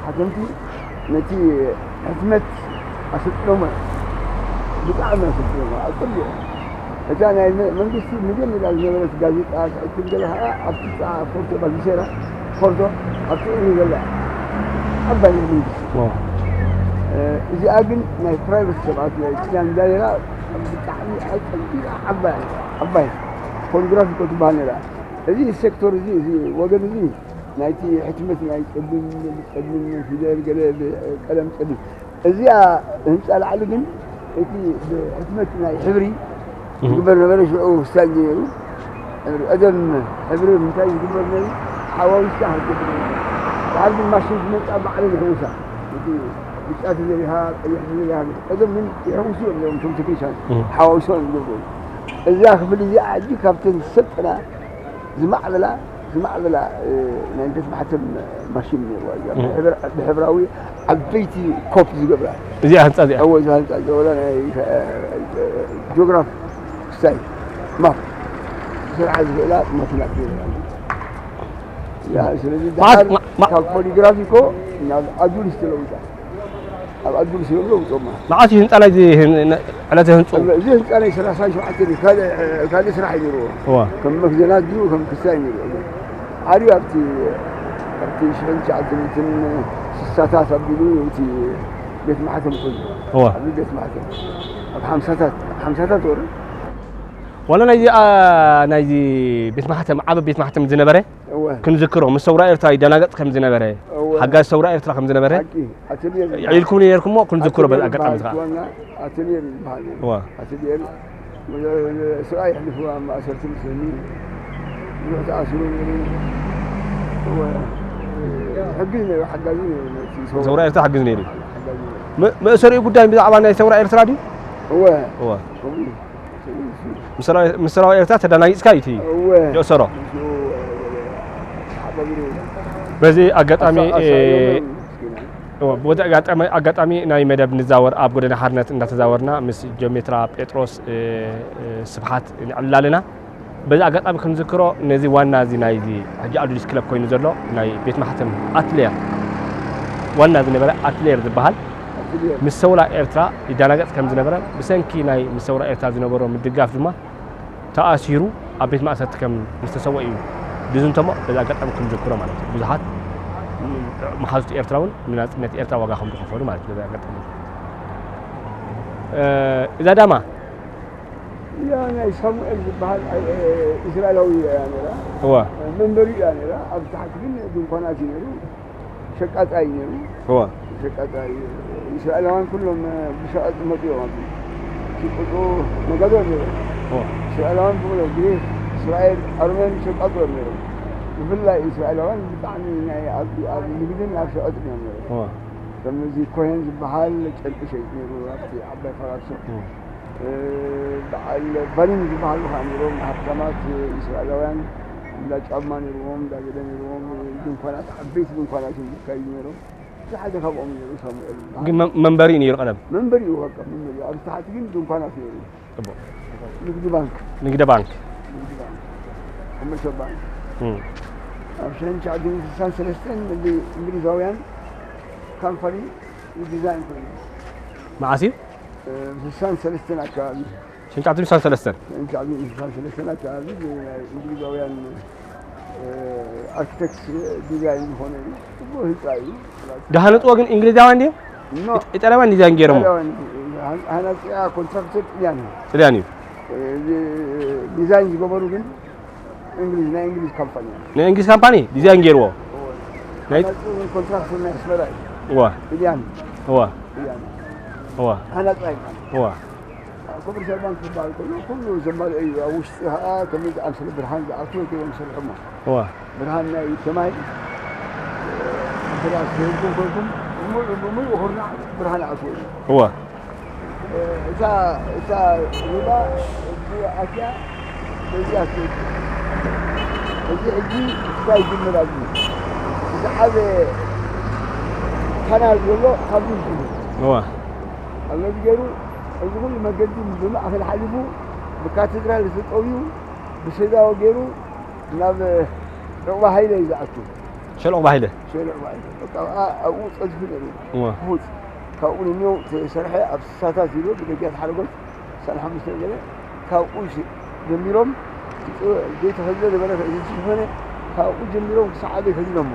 ሓተምቲ ነቲ ሕትመት ኣሰልጢኖሞ እዮም ብጣዕሚ ኣሰልጢኖሞ ኣፀቢቑ እታ ናይ መንግስቲ መጀመርያ ዝነበረት ጋዜጣ ትሕትም ገለ ከዓ ኣብቲ ፎርቶ ባጊሴራ ፎርቶ ኣብቲ እኒ ዘላ ዓባይ ናይ መንግስቲ እዚኣ ግን ናይ ፕራይቨት ሰባት ናይ ጥልያን እዛ ነራ ብጣዕሚ ኣፀቢቓ ዓባይ ዓባይ ፖሊግራፊኮ ትበሃል ነራ እዚ ሴክተር እዚ፣ እዚ ወገን እዚ ናይቲ ሕትመት ናይ ጸሊም፣ ጸሊም ፊደል፣ ገለ ብቀለም ጸሊም። እዚኣ ህንጻ ላዕሊ ግን እቲ ብሕትመት ናይ ሕብሪ ዝግበር ነበረ፣ ሽዑ ክሳይ ነይሩ። ሕብሪ፣ ቀደም ሕብሪ እንታይ ዝግበር ነይሩ? ሓዋዊስካ ክትገብር ነይሩ። ብዓቢ ማሽን ዝመጻ ባዕሉ ዝሕውሳ። እቲ ብጫ ተዘሪኻ፣ ቀይሕ ተዘሪኻ፣ ቀደም ግን ይሕውሱ እዮም ነይሮም፣ እቶም ቴክኒሻን። እህ። ሓዋዊሶም እዮም ዝገብሩ። እዛ ክፍሊ እዚኣ ሕጂ ካብተን ዝሰልጠና ዝማዕበላ፣ ዝማዕበላ፣ እ፣ ናይ ቤት ማሕተም ማሽን ነይርዋ እዚኣ። እም። ብሕብር-፣ ብሕብራዊ ዓበይቲ ኮፕ ዝገብራ። እዚኣ ህንጻ እዚኣ? እወ፣ እዛ ህንጻ እዚኣ ወላ ናይ፣ እ፣ እ፣ ጂኦግራፍ ክሳይ ማፕ ዝሰርዓ ዝኽእላ ማሽናት ነይርዋ። ያ፣ ስለዚ መዓስ፣ ደሓር ማ-፣ ማ-፣ ካብ ፖሊግራፊ እኮ ናብ ኣዱሊስ ተለዊጣ። ኣብ ኣዱሊስ እዮም ለውጦማ። መዓስ እዩ ህንጻ ናይዚ ህን-፣ ነ-፣ ዕለተ ህንጽኡ? እዚ ህንጻ ናይ ሰላሳ ሸውዓተ ድዩ? ካልእ፣ ካልእ ስራሕ እዩ ነይርዎ። እዋ። ከም መኽዘናት ድዩ፣ ከም ክሳይ ነይርዎ። ዓርዩ ኣብቲ፣ ኣብቲ ሽሕን ትሽዓተ ሚእትን ስሳታት ኣቢሉ እቲ ቤት ማሕተም ኮይኑ። እዋ። ኣብዚ ቤት ማሕተም። ኣብ ሓምሳታት፣ ሓምሳታት ወረ። ዋላ ናይዚ፣ አ፣ ናይዚ ቤት ማሕተም፣ ዓቢ ቤት ማሕተም ዝነበረ እወ። ክንዝክሮ፣ ምስ ሰውራ ኤርትራ ይደናገጽ ከም ዝነበረ፣ እወ። ሓጋዝ ሰውራ ኤርትራ ከም ዝነበረ ሓቂ፣ ኣተልየ እዩ። ኢልኩም ነይርኩሞ፣ ክንዝክሮ ሓቂ በዚ ነይሩ ኣጋጣሚ ዝበሃል ዝኸዓ። ዋና ኣተልየ እዩ ዝበሃል። እወ። ኣተልየ ሰብኣይ የሕልፍዋ ኣብ ማእሰርቲ ምስለኒ። ብዙሕ ተኣሲሩ ነይሩ። እወ። ሕጊ ነይሩ፣ ሓጋዚ ነይሩ፣ ነቲ ሰውራ ሰውራ ኤርትራ ሓግዝ ነይሩ። ሓጋዚ ነይሩ። መ-፣ መእሰሪኡ ጉዳይ ብዛዕባ ናይ ሰውራ ኤርትራ ድዩ? እወ። እወ። ከምኡ እዩ። ምስ ሰራዊ-፣ ምስ ሰራዊት ኤርትራ ተደናጊጽካ እዩ እቲ እወ። የእሰሮ። ምስኡ፣ እ፣ ተሓባቢሩ። በዚ ኣጋጣሚ፣ ኣሳ-፣ ኣሳ-፣ እ፣ እዮም ምስኪና። እወ፣ በዚ ኣጋጣሚ፣ ኣጋጣሚ ናይ መደብ ንዛወር ኣብ ጎደና ሓርነት እንዳተዛወርና ምስ ጆሜትራ ጴጥሮስ፣ እ፣ እ፣ ስብሓት ንዕልል ኣለና። በዚ ኣጋጣሚ ክንዝክሮ ነዚ ዋና እዚ ናይዚ ሕጂ ኣዱሊስ ክለብ ኮይኑ ዘሎ ናይ ቤት ማሕተም ኣትሌር ዋና ዝነበረ ኣትሌር ዝበሃል ኣትሌር። ምስ ሰውራ ኤርትራ ይደናገጽ ከም ዝነበረ ብሰንኪ ናይ ምስ ሰውራ ኤርትራ ዝነበሮ ምድጋፍ ድማ ተኣሲሩ ኣብ ቤት ማእሰርቲ ከም ዝተሰወ እዩ ዝዝንተሞ። በዚ ኣጋጣሚ ክንዝክሮ ማለት እዩ። ብዙሓት መሓዙት ኤርትራ እውን ንናጽነት ኤርትራ ዋጋ ከም ዝኸፈሉ ማለት እዩ። በዚ ኣጋጣሚ፣ እ፣ እዛ ዳማ እያ ናይ ሳሙኤል ዝበሃል፣ እ፣ እስራኤላዊ እያ ነይራ። እዋ። መንበሪ እያ ነይራ። ኣብ ታሕቲ ግን ድንኳናት እዩ ነይሩ። ሸቃጣይ እዩ ነይሩ። እዋ። ሸቃጣይ፣ እስራኤላውያን ኩሎም፣ እ፣ ብሸቐጥ መጡ እዮም ኣብዚ። ሽቁጡ ነጋዶ እዮም ነይሮም። እዋ። እስራኤላውያን ብሙሉ ግሪክ፣ እስራኤል፣ ኣርመን ሸቃጡ እዮም ነይሮም። ብፍላይ እስራኤላውያን ብጣዕሚ ናይ ኣብ፣ ኣብ ንግድን ኣብ ሸቐጥን እዮም ነይሮም። እዋ። ከም እዚ ኮሄን ዝበሃል ጨርቂ ሸይጥ ነይሩ ኣብቲ ዓባይ ፈራርሶ። እዋ። እ፣ በዓል ባኒን ዝበሃሉ ከዓ ነይሮም፣ ሃብታማት እስራኤላውያን፣ እንዳ ጫማ ነይርዎም፣ እንዳ ገለ ነይርዎም፣ ድንኳናት፣ ዓበይቲ ድንኳናት እዮም ዘካይዱ ነይሮም። እዚ ሓደ ካብኦም ነይሩ ሳሙኤል ዝበሃል። ግን መን-፣ መንበሪ ነይሩ ቀደም? መንበሪ እዩ፣ በቃ መንበሪ እዩ። ኣብ ታሕቲ ግን ድንኳናት ነይሩ። ጽቡቕ። ንግዲ ባንክ። ንግዲ ባንክ። ንግዲ ባንክ። ኮመርሻል ባንክ። እም። ኣብ ሽሕን ትሽዓተ ሚእትን ስሳን ሰለስተን እንግሊዛውያን ካምፓኒ ዲዛይን ኮይኑ። መዓስ እዩ? እ፣ ስሳን ሰለስተን ኣካባቢ። ሽንጫቱ ስሳን ሰለስተን። ሽንጫቱ ስሳን ሰለስተን ኣካባቢ ናይ እንግሊዛውያን፣ እ፣ ኣርኪቴክት ዲዛይን ዝኾነ እዩ። ጽቡቕ ህንጻ እዩ። ደሃነጽዎ ግን እንግሊዛውያን ድዮም? ኖ። ኢጣልያውያን ዲዛይን ገይሮሞ? ኢጣልያውያን። ሃን-፣ ሃናጺኣ ኮንትራክተር ጥልያን እዩ። ጥልያን እዩ። እ፣ ዲዛይን ዝገበሩ ግን እንግሊዝ፣ ናይ እንግሊዝ ካምፓኒ። ናይ እንግሊዝ ካምፓኒ ዲዛይን ገይርዎ? እወ። ናይ ኣናጺ እውን ኮንትራክተር ናይ ኣስመራ እዩ። እዋ። ኢልያን። እዋ። ኢልያን። እዋ። ሃናጻ ይበሃል። እዋ። ኮመርሻል ባንክ ዝበሃል ከሎ ኩሉ ዘማልአ እዩ። ኣብ ውሽጢ ኸኣ ከመይ ዝኣምሰለ ብርሃን ዝኣትዎ ገይሮም ዝሰርሕሞ። እዋ። ብርሃን ናይ ሰማይ፣ ብርሃን ከይንኩም ኮይንኩም፣ ብምሉእ፣ ብምሉእ ኹርናዕ ብርሃን ኣትዎ እዩ። እዋ። እታ፣ እታ ሩባ እዚኣ ኣትያ በዚኣ ትወጽእ። እዚ ሕጂ እታ ይጅምር ኣብዚ። ዝዓበየ ካናል ዘሎ ካብዚ ይጅምር። እዋ። ኣብዚ ገይሩ እዚ ኩሉ መገዲ ብማእከል ሓሊፉ ብካቴድራል ተጠውዩ ብሰዳወ ገይሩ ናብ ዑቕባ ሃይለ እዩ ዝኣቱ። ሸል ዑቕባ ሃይለ? ሸል ዑቕባ ሃይለ። በቃ፣ ኣ-፣ ኣብኡ ጸድፊ ነይሩ። እዋ። ክፉት። ካብኡ ንኔው ተሰርሐ፣ ኣብ ስሳታት ኢሉ ብደጃት ሓረጎት፣ ስሳን ሓሙሽተ ገለ፣ ካብኡ ሽ-፣ ጀሚሮም፣ እቲ ዘይተኸድነ ነበረ፣ ዘይተሸፈነ፣ ካብኡ ጀሚሮም ክሳዕ ኣበይ ከዲኖሞ?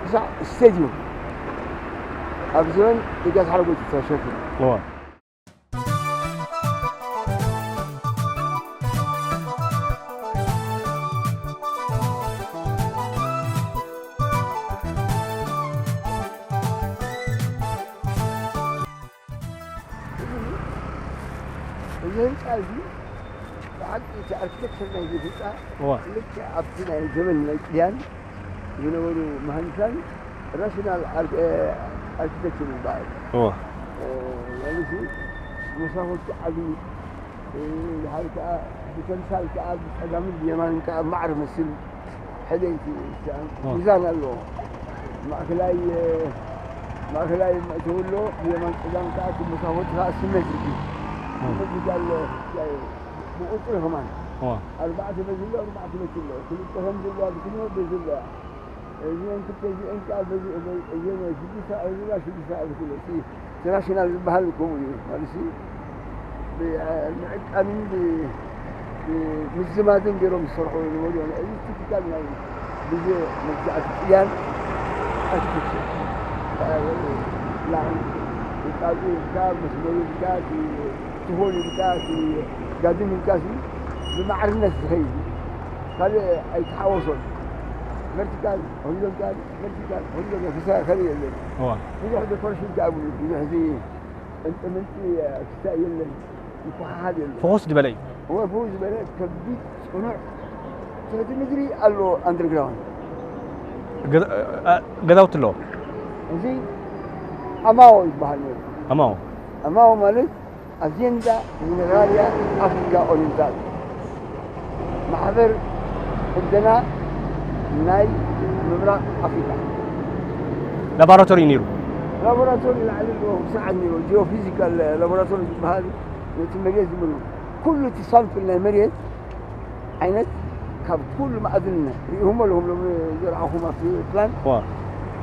ክሳዕ ስቴድዩም። ኣብ ዘበን ደጃት ሓረጎት ዝተሸፍነ። እዋ። ህንፃ እዚ ብሓቂ እቲ ኣርኪቴክቸር ናይዚ ህንፃ እዋ ልክዕ ኣብቲ ናይ ዘመን ናይ ጥልያን ዝነበሩ መሃንድሳን ራሽናል ኣርኪቴክቸር ይበሃል። እዋ ማለት መስኮቱ ዓብዪ፣ ድሓር ከዓ ብተምሳል ከዓ ብፀጋምን ብየማንን ከዓ ማዕረ መስል ሕደይቲ ሚዛን ኣለዎ። ማእከላይ ማእከላይ መእተዊ ኣሎ፣ ብየማን ፀጋም ከዓ እቲ መስኮቱ ከዓ ስሜትሪክ እዩ። ስሜትሪክ ኣሎ። ብቁፅሪ ከማን እዋ ኣርባዕተ በዚ ኣሎ፣ ኣርባዕተ በዚ ኣሎ። ክልተ ከምዚ ኣለዋ፣ ብክልተ በዚ ኣለዋ። እዚአን ክልተ እዚአን ከዓ በዚ እዚአን ሽዱሽተ ኣልግዛ ሽዱሽተ ኣልግዛ እቲ ራሽናል ዝበሃል ከምኡ እዩ ማለት እዩ። ብዕቃሚን ብምዝማድን ገይሮም ዝሰርሑ ዝነበሩ እዮም። እዚ ቲፒካል ናይ ግዜ መግዛእቲ ጥልያን ኣርኪቴክቸር ላዕሊ ጣብኡ ኢልካ መስመሩ ኢልካ ትሆን ኢልካ ጋድም ኢልካ ብማዕርነት ዝኸይድ ካልእ ኣይተሓወሶን። ቨርቲካል ሆሪዞንታል ቨርቲካል ሆሪዞንታል ተስተካከለ የለን። እዋ ብዙሕ ዴኮሬሽን ከኣብሉ ብዙሕ እዚ ቅንጥምንቲ ክሳእ የለን። ይተሓሓዝ የለን። ፍኹስ ዝበለ እዩ። እወ ፍኹስ ዝበለ ከቢድ ፅኑዕ ትሕቲ ምድሪ ኣሎ ኣንደርግራውንድ። ገዛውቲ ኣለዎ። እዚ ኣማዎ ይበሃል ነይሩ። ኣማዎ ኣማዎ ማለት ኣጀንዳ ሚነራልያ ኣፍሪካ ኦሪንታል ማሕበር ጥገና ናይ ምብራቕ ኣፍሪካ ላቦራቶሪ ነይሩ። ላቦራቶሪ ላዕሊ ኣለዎ። ብስርዓት ነይሩ። ጂኦፊዚካል ላቦራቶሪ ዝበሃል ነቲ መሬት ዝምሉ ኩሉ እቲ ሳምፕል ናይ መሬት ዓይነት ካብ ኩሉ ማዕድን ሪኢኹም ኣለኹም ሎም ዘርኣኹም ኣብቲ ፕላን እዋ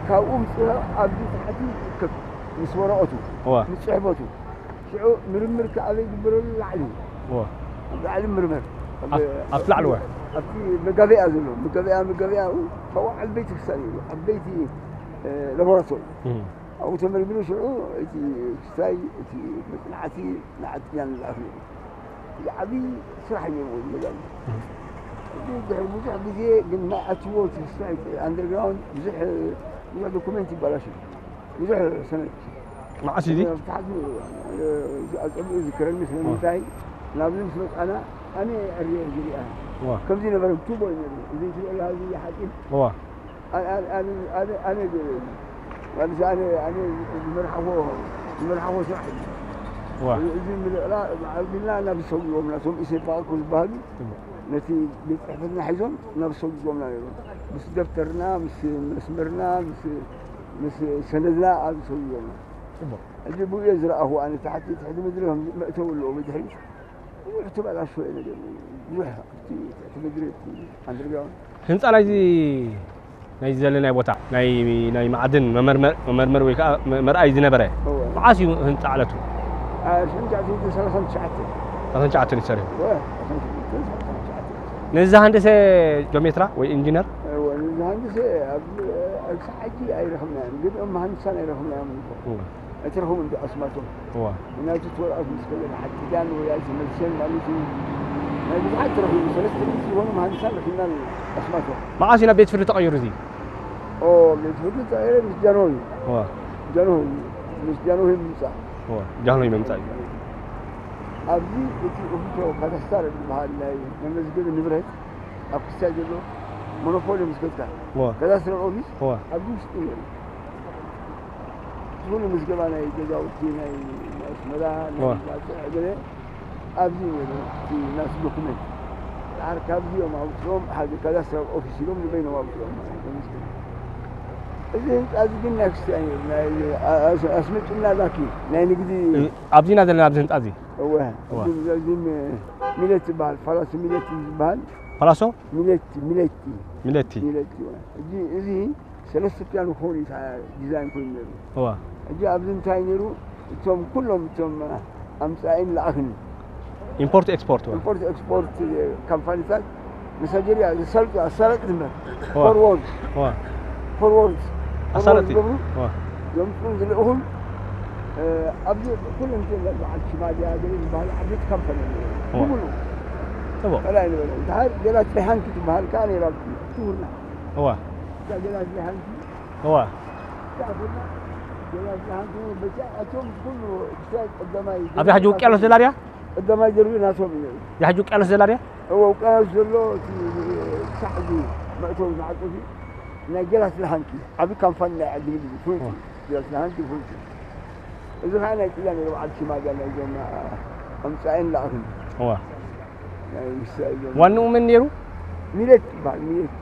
ካብኡ ምፅእ ኣብዚ ታሕቲ ይርከብ ምስ ወረቐቱ እዋ ምስ ፅሕፈቱ ሽዑ ምርምር ከኣ ዘይግበረሉ ላዕሊ እዋ ኣብ ላዕሊ ምርምር ኣብቲ ላዕሊ እዋ ኣብቲ መጋበያ ዘሎ መጋበያ መጋበያ ካብኡ ዓበይቲ ክሳብ እዩ ዓበይቲ ላቦራቶሪ ኣብኡ ተመርሚሩ ሽዑ እቲ ክስታይ እቲ መፅናዕቲ ንዓጥያ ንልኣኽ ነይሩ። እዚ ዓብዪ ስራሕ እዩ ነይርዎ ዝገዛሉ። እዚ ድሕሪ ብዙሕ ግዜ ግን ናይ ኣትዎ ክስታይ ኣንደርግራውንድ ብዙሕ ብዙሕ ዶኩመንት ይባላሽ ብዙሕ ሰነድ መዓስ እዩ እዚ? ፍትሓት ነይሩ። ኣፀቢቑ ዝከረኒ ስለምንታይ ናብዚ ምስ መፃና ኣነ ዕርየ ዝሪኣ እዋ ከምዚ ነበረ ቱቦ እዩ ነይሩ። እዚ ትሪኦ ኣለኻ እዚ ሓፂን እዋ ኣነ ገይረ ማለት ኣነ ኣነ ዝመርሓዎ ዝመርሓዎ ስራሕ እዩ። እዋ እዚ ምልዕላ ኣቢልና ናብ ዝሰጉዎም ናቶም ኢሰፓኮ ዝበሃሉ ነቲ ቤት ፅሕፈትና ሒዞም ናብ ዝሰጉዎምና ነይሮም። ምስ ደብተርና ምስ መስመርና ምስ ምስ ሰነድና ኣብ ዝሰጉዎምና። ሕጂ ብኡ እየ ዝረኣኹ ኣነ ታሕቲ ትሕቲ ምድሪ ከም መእተዊ ኣለዎ ብድሕሪት ብዙሕ ተበላሸወ ነገር ብዙሕ ኣብቲ ትሕቲ ምድሪ ኣብቲ ኣንደርግራውንድ ህንፃ ናይዚ ናይዚ ዘለናይ ቦታ ናይ ናይ ማዕድን መመርመር መመርመር ወይ ከዓ መ- መርኣይ ዝነበረ እወ። መዓስ እዩ ህንፃ ዕለቱ? ኣብ ሽሕን ትሽዓተ ሚእትን ሰላሳን ትሽዓተ ሰላሳን ትሽዓተ ይሰርሑ። እወ፣ ሰላሳን ትሽዓተ ሰላሳን ትሽዓተ ነዚ ሃንደሰ ጆሜትራ ወይ ኢንጂነር እወ፣ እዚ ሃንደሰ ኣብ ኣብ ሰዓጂ ኣይረኽብናዮም ግን እም ሃንድሳን ኣይረኽብናዮም እኮ ኣይትረኽቡን ዶ ኣስማቶም እዋ ምክንያቱ እቲ ወረቐት ምስ ከደ ሓቂ ዳን ወይ ኣይተመልሰን ማለት እዩ። ናይ ብዙሓት ተረኺቡ ሰለስተ ሚእቲ ዝኾኑ መሃንድሳን ረኺብና ኣለና ኣስማቶም። መዓስ እዩ ናብ ቤት ፍርዲ ተቐይሩ እዚ? ኦ ቤት ፍርዲ ተቐይረ ምስ ጃንሆይ እዋ ጃንሆይ ምስ ጃንሆይ ምምፃእ እዋ ጃንሆይ ምምፃእ እዩ። ኣብዚ እቲ ኦፊሶ ካዳስታር ዝበሃል ናይ መመዝገቢ ንብረት ኣብ ክስታይ ዘሎ ሞኖፖሊ ምስ ገዝካ እዋ ካዳስትራል ኦፊስ እዋ ኣብዚ ውሽጢ ነይሩ። ዝኾነ ምዝገባ ናይ ገዛውቲ ናይ ኣስመራ ዋ። ናይ ባጽዕ ገለ ኣብዚ ነይሩ እቲ ናቱ ዶኩመንት። ድሓር ካብዚ እዮም ኣውፅኦም ሓደ ካዳስትራል ኦፊስ ኢሎም ንበይኖም ኣውፅኦም ማለት እዩ። እዚ ህንፃ እዚ ግን ናይ ክርስቲያን እዩ። ናይ ኣስ- ኣስመጭና ላኪ ናይ ንግዲ ኣብዚ ኢና ዘለና ኣብዚ ህንፃ እዚ እወ እወ። እዚ እዚ ሚሌት ዝበሃል ፋላሲ ሚሌት ዝበሃል ፓላሶ ሚሌቲ ሚሌቲ ሚለቲ ሚሌቲ እወ። እዚ እዚ ሰለስተ ፒያኖ ክኸውን እዩ ዲዛይን ኮይኑ ነይሩ። እዋ ሕጂ ኣብዚ እንታይ ነይሩ እቶም ኩሎም እቶም ኣምፃኢን ለኣኽን ኢምፖርት ኤክስፖርት እዋ ኢምፖርት ኤክስፖርት ካምፓኒታት መሳጀርያ ዘሳልጡ ኣሳላጢ ትምህር እዋ ፎርዎርድ እዋ ፎርዎርድ ኣሳለጢ ገብሩ እዋ ዘምፅኡ ዝልእኹም ኣብዚ ኩሎም በዓል ሽማድያ ገለ ዝበሃሉ ዓበይቲ ካምፓኒ ኣለዉ እዋ ብሙሉ እዋ ካልኣይ ነበረ ድሓር ገላ ትሪሃንኪ ትበሃል ከዓ ነይራ ትሁርና እዋ እዛ ገላ ትሪሃንኪ እዋ እዛ ትሁርና ገላ ትሪሃንኪ በቲ ኣቶም ኩሉ ክሳይ ቀዳማይ ኣብዛ ሕጂ ውቅያኖስ ዘላ ድያ ቀዳማይ ደርቢ ናቶም እዩ። የሕጂ ውቅያኖስ ዘላ ድያ? እወ፣ ውቅያኖስ ዘሎ እቲ ክሳዕ እዚ መእተዊ ዝዓጸፊ ናይ ገላት ለሃንኪ ዓቢ ካምፓኒ ናይ ዓዲ ግሊ ፍሩቲ። እወ። ገላት ለሃንኪ ፍሩቲ። እዚ ኸዓ ናይ ጥልያን በዓል ቺማዳ ናይዞም ኣምጻእን ለኣኽን። እወ። ናይ ንሳ እዮም። ዋንኡ መን ነይሩ? ሚለት ይበሃል፣ ሚለት።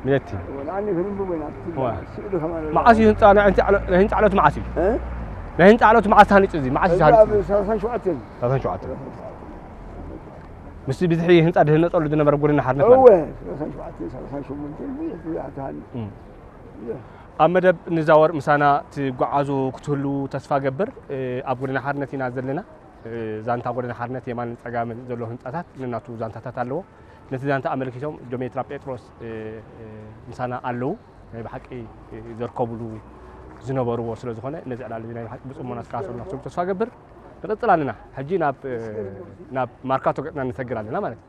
ሚለቲ። እወ፣ ንዓኒ ክንብብ ኢና። እወ። ስእሊ ከማን ኣሎ። መዓስ እዩ ህንጻ፣ ናይ ህንጻ ዕሎ-፣ ናይ ህንጻ ዕለቱ መዓስ እዩ? እ? ናይ ህንጻ ዕለቱ መዓስ ተሃኒጹ እዚ? መዓስ እዩ እዚ ተሃኒጹ? ኣብ ሰላሳን ሸውዓተን። ሰላሳን ሸውዓተን። ምስቲ ብዝሒ ህንጻ ዝህነጸሉ ዝነበረ ጎደና ሓርነት ማለት እወ፣ እዩ። ሰላሳን ሸውዓተን፣ ሰላሳን ሸሞንተን ብዙሕ ብዙሕ ተሃኒጹ። እም። ብዙሕ። ኣብ መደብ ንዛወር ምሳና ትጓዓዙ ክትህሉ ተስፋ ገብር። እ፣ ኣብ ጎደና ሓርነት ኢና ዘለና። እ፣ ዛንታ ጎደና ሓርነት የማንን ጸጋምን ዘሎ ህንጻታት ነናቱ ዛንታታት ኣለዎ። ነቲ ዛንታ ኣመልኪቶም ጆሜትራ ጴጥሮስ፣ እ፣ እ፣ ምሳና ኣለዉ። ናይ ብሓቂ፣ እ፣ ዘርከቡሉ ዝነበርዎ ስለ ዝኾነ ነዚ ዕላል እዚ ናይ ብሓቂ ብጽሞና ትከታተሉና ክትህሉ ተስፋ ገብር። ንቕጽል ኣለና። ሕጂ ናብ፣ እ፣ ናብ ማርካቶ ገጽና ንሰግር ኣለና ማለት እዩ።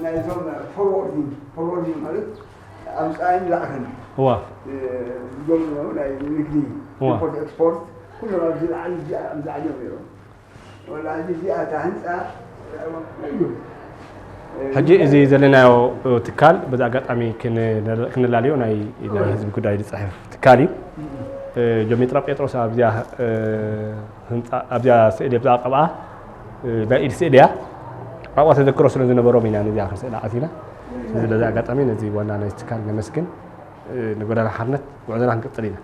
ናይዞም ፎርወርዲንግ፣ ፎርወርዲንግ ማለት ኣምጻእን ላእኽን፣ እዋ። እ፣ ዝገብሩ ናይ ንግዲ፣ እዋ። ኢምፖርት ኤክስፖርት፣ ኩሎም ኣብዚ ላዕሊ፣ ኣብዚ፣ ኣብዚ ዓዲ እዮም ነይሮም። ወላ ሕጂ እዚኣ እታ ህንጻ እዩ። ሕጂ እዚ ዘለናዮ ትካል በዚ ኣጋጣሚ ክን-፣ ክነላልዮ ናይ፣ ናይ ህዝቢ ጉዳይ ዝጽሕፍ ትካል እዩ። እ፣ ጆሜትራ ጴጥሮስ ኣብዚኣ፣ እ፣ ህንጻ፣ ኣብዚኣ ስእሊ፣ ኣብዛ ቀብኣ፣ እ፣ ናይ ኢድ ስእሊ እያ። ኣብኣ ተዘክሮ ስለ ዝነበሮም ኢና ነዚኣ ክንስእላ ኣቲና። ስለዚ በዚ ኣጋጣሚ ነዚ ዋና ናይ ትካል ነመስግን። እ፣ ንጎደና ሓርነት ጉዕዞና ክንቅጽል ኢና።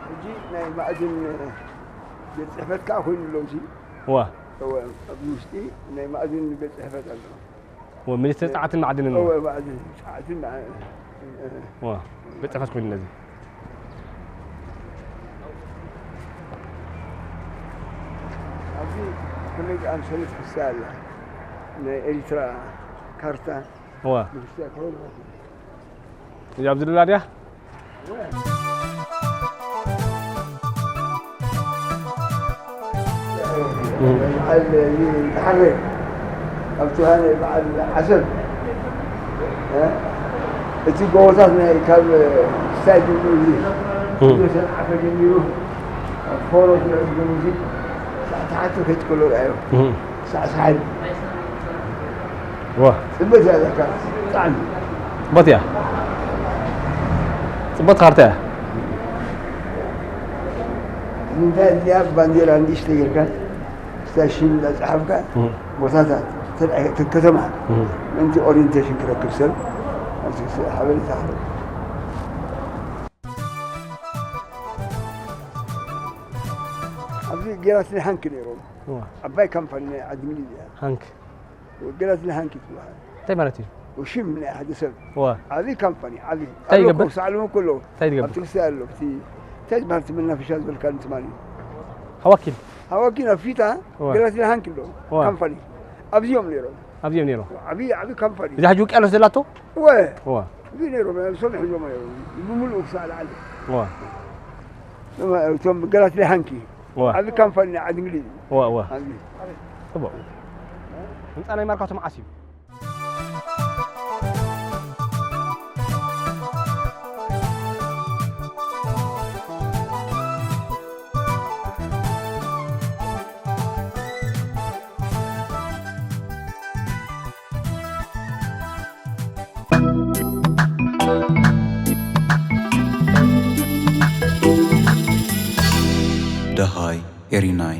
ሕጂ ናይ ማእዝን ቤት ጽሕፈት ከኣ ኮይኑ ኣሎ እዚ። እዋ። እወ፣ ኣብዚ ውሽጢ ናይ ማእዝን ቤት ጽሕፈት ኣሎ። ወ-፣ ሚኒስትሪ ጸዓትን ማዕድንን እወ፣ እወ። ማዕድን፣ ጸዓትን ማዕ-፣ እወ፣ ቤት ጽሕፈት ኮይኑ ነዚ። ኣብዚ ከመይ ዝኣመሰለት ክሳ ኣላ። ናይ ኤሪትራ ካርታ እወ። ብክርስትያ ክኸውን ማለት እዩ። እዚኣ ኣብዚ ዘላ ድያ? በዓል እዚ ተሓረ ኣብቲ ናይ በዓል ዓሰብ፣ እ፣ እቲ ጎቦታት ናይ ካብ ስታይ ጀሚሩ እዚ እም። ሰንዓፈ ጀሚሩ ኣብ ፎሮ ጀሚሩ እዚ ሳዕ ተሓቱ ከይትከሎ ርኣዮ። እም። ሳዕሳዕን። ዋ። ጽበት እያ እዛ ካርታ። ብጣዕሚ። ጽበት እያ። ጽበት ካርታ እያ። እንታይ እዚኣ ባንዴራ ንእሽተይ ጌርካ፣ ስታ ሽም እንዳጸሓፍካ፣ እም። ቦታታት፣ ተል-፣ ተ-፣ ከተማ፣ እም። ምእንቲ ኦሪየንቴሽን ክረክብ ሰብ፣ ኣብቲ ሓበሬታ ክረክብ። ኣብዚ ገራስኒ ሃንክ ነይሮም። እዋ። ዓባይ ካምፓኒ ናይ ዓዲ እንግሊዝ እያ። ሃንክ። ገራስኒ ሃንክ ትበሃል። እንታይ ማለት እዩ? ሽም ናይ ሓደ ሰብ። እዋ። ዓብዪ ካምፓኒ፣ ዓብዪ። እንታይ ኣብ ይገብር? ሎኮ፣ ሳዕለሙ ከሎ፣ እንታይ ይገብር? ኣብቲ ክልተ ኣሎ፣ ኣብቲ እንታይ ዝበሃል እቲ መናፈሻ ዝበልካ ትማሊ? ሃዋኪን። ሃዋኪን ኣብ ፊታ እዋ። ገራስኒ ሃንክ ኣሎ፣ እዋ። ካምፓኒ። ኣብዚኦም ነይሮም። ኣብዚኦም ነይሮም። ዓብዪ፣ ዓብዪ ካምፓኒ። እዚ ሕጂ ውቅያኖስ ዘላቶ? እወ። እዋ። እዚ ነይሮም፣ ሰሚዕ ሒዞም ነይሮም። ብምሉኡ ክሳዕ ላዕሊ። እዋ። እቶም ገራስኒ ሃንኪ። እዋ። ዓቢ ካምፓኒ ናይ ዓዲ እንግሊዝ። እዋ፣ እዋ። ዓቢ። ጽቡቕ። ህንጻ ናይ ማርካቶ መዓስ እዩ? ደሃይ ኤሪናይ